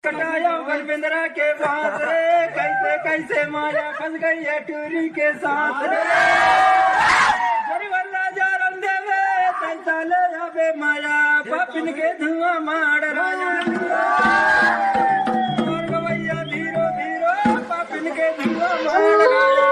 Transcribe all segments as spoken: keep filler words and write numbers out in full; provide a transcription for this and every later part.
हटायो बलबिंदरा के बांस रे, कैसे कैसे माया फंस गई है टूरी के साथ रे। जरिवल राजा रंग देवे, तैसा ले आवे माया, पापिन के धुआं मार राजा। और गवैया धीरो धीरो, पापिन के धुआं मार राजा।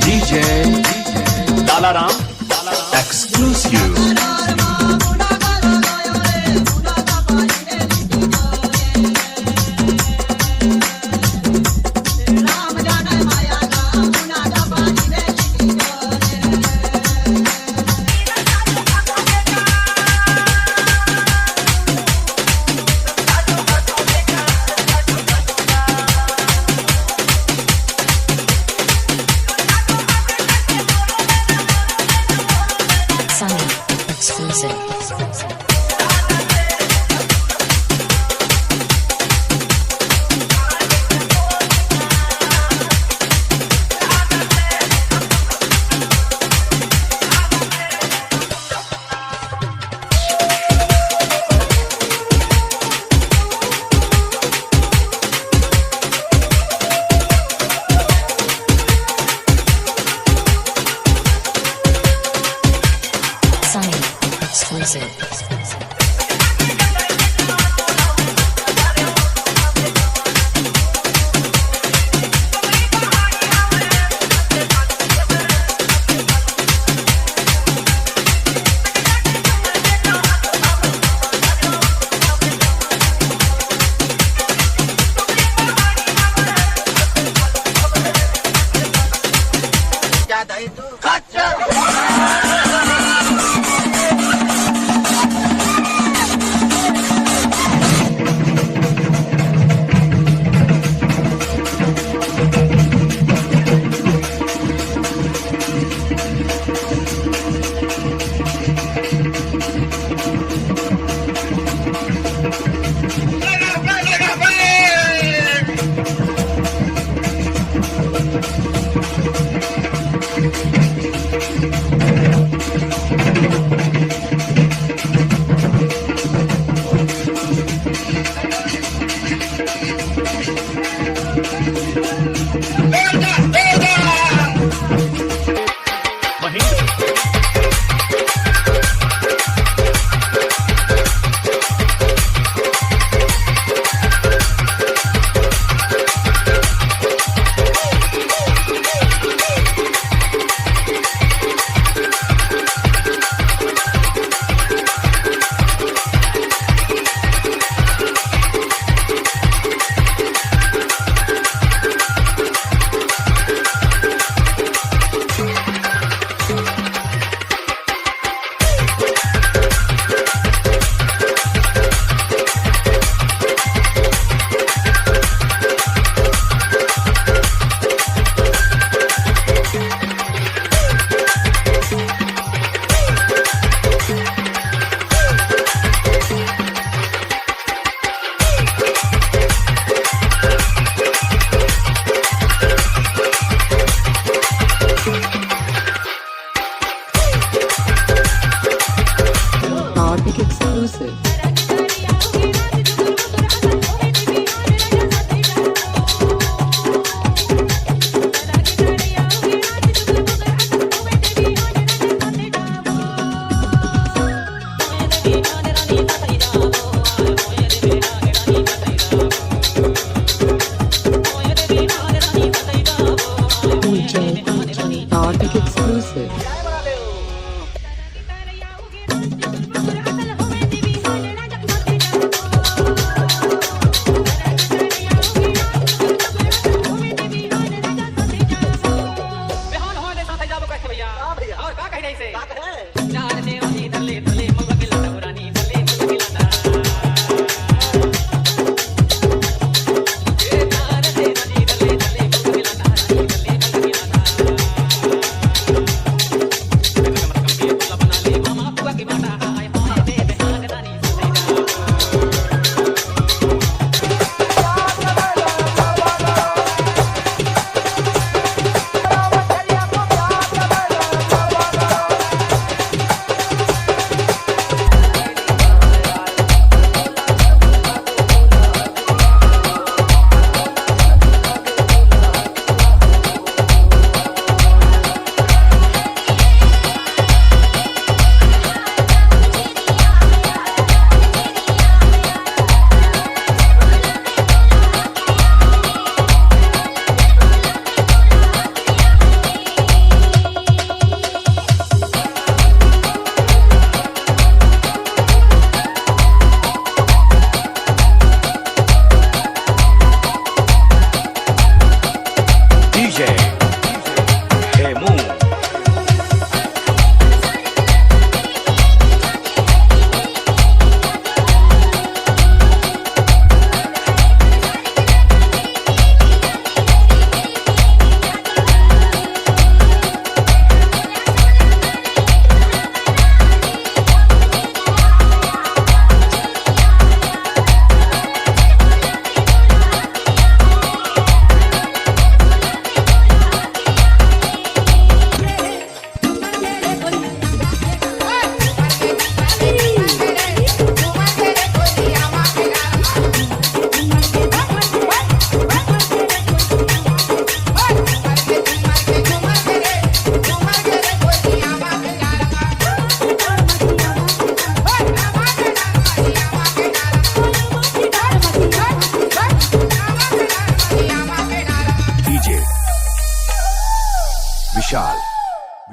DJ Lalaram exclusive. Sunny exclusive. Sunny exclusive.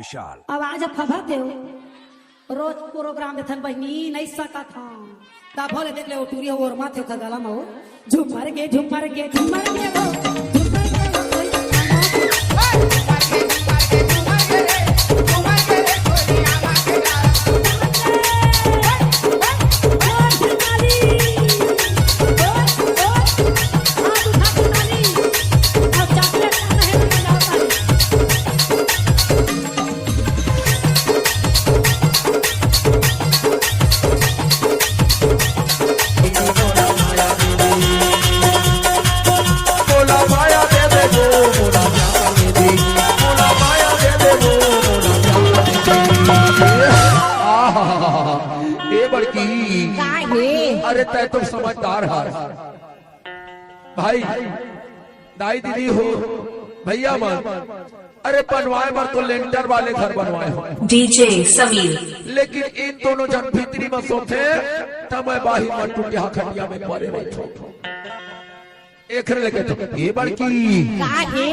विशाल। अब आज फभा तेव। रोज प्रोग्राम देथन बहिनी, नहीं सकत हन। तभो ले देख ले, वो टूरी हो, ओरमाथे ओकर गला म हो। झुमर के, झुमर के, झुमर के हो, झुमर के हो, कोई ए बड़की। का हे? अरे, तै तो समझदार हस भाई। दाई दीदी हो, भैया मन, अरे, बनवाए बर तो लेंटर वाले घर बनवाए हो। डीजे समीर। लेकिन इन दोनों झन भीतरी म सोथे, त मैं बाहिर म टूटिया खटिया म परे रहिथों। एखरे लगे तो ए बड़की। का हे?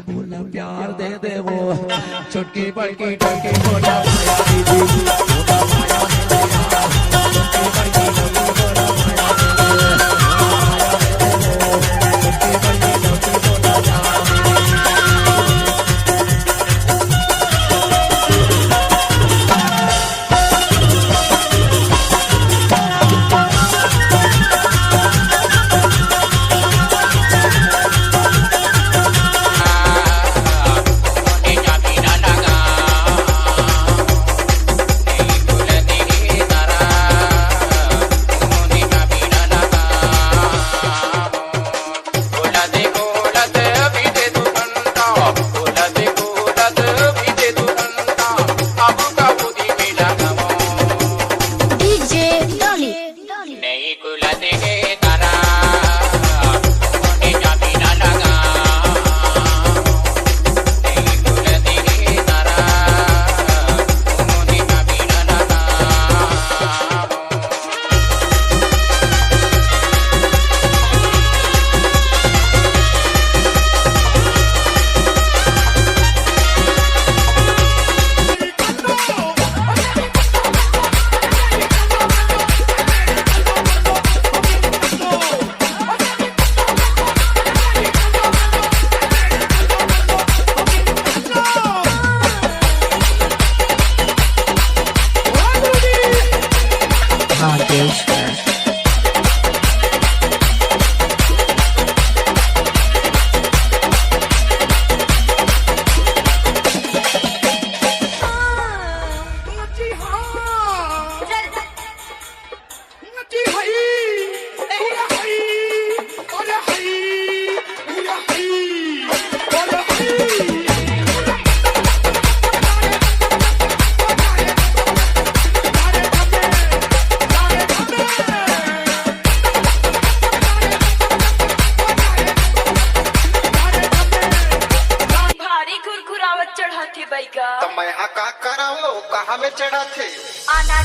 बोला प्यार दे दे वो, छोटकी बड़की टोकी बोला। डीजे डॉली। भारी खुरखुरावत चढ़ाथे बइगा। त मैं हा का करावो, कहाँ में चढ़ाथे? आना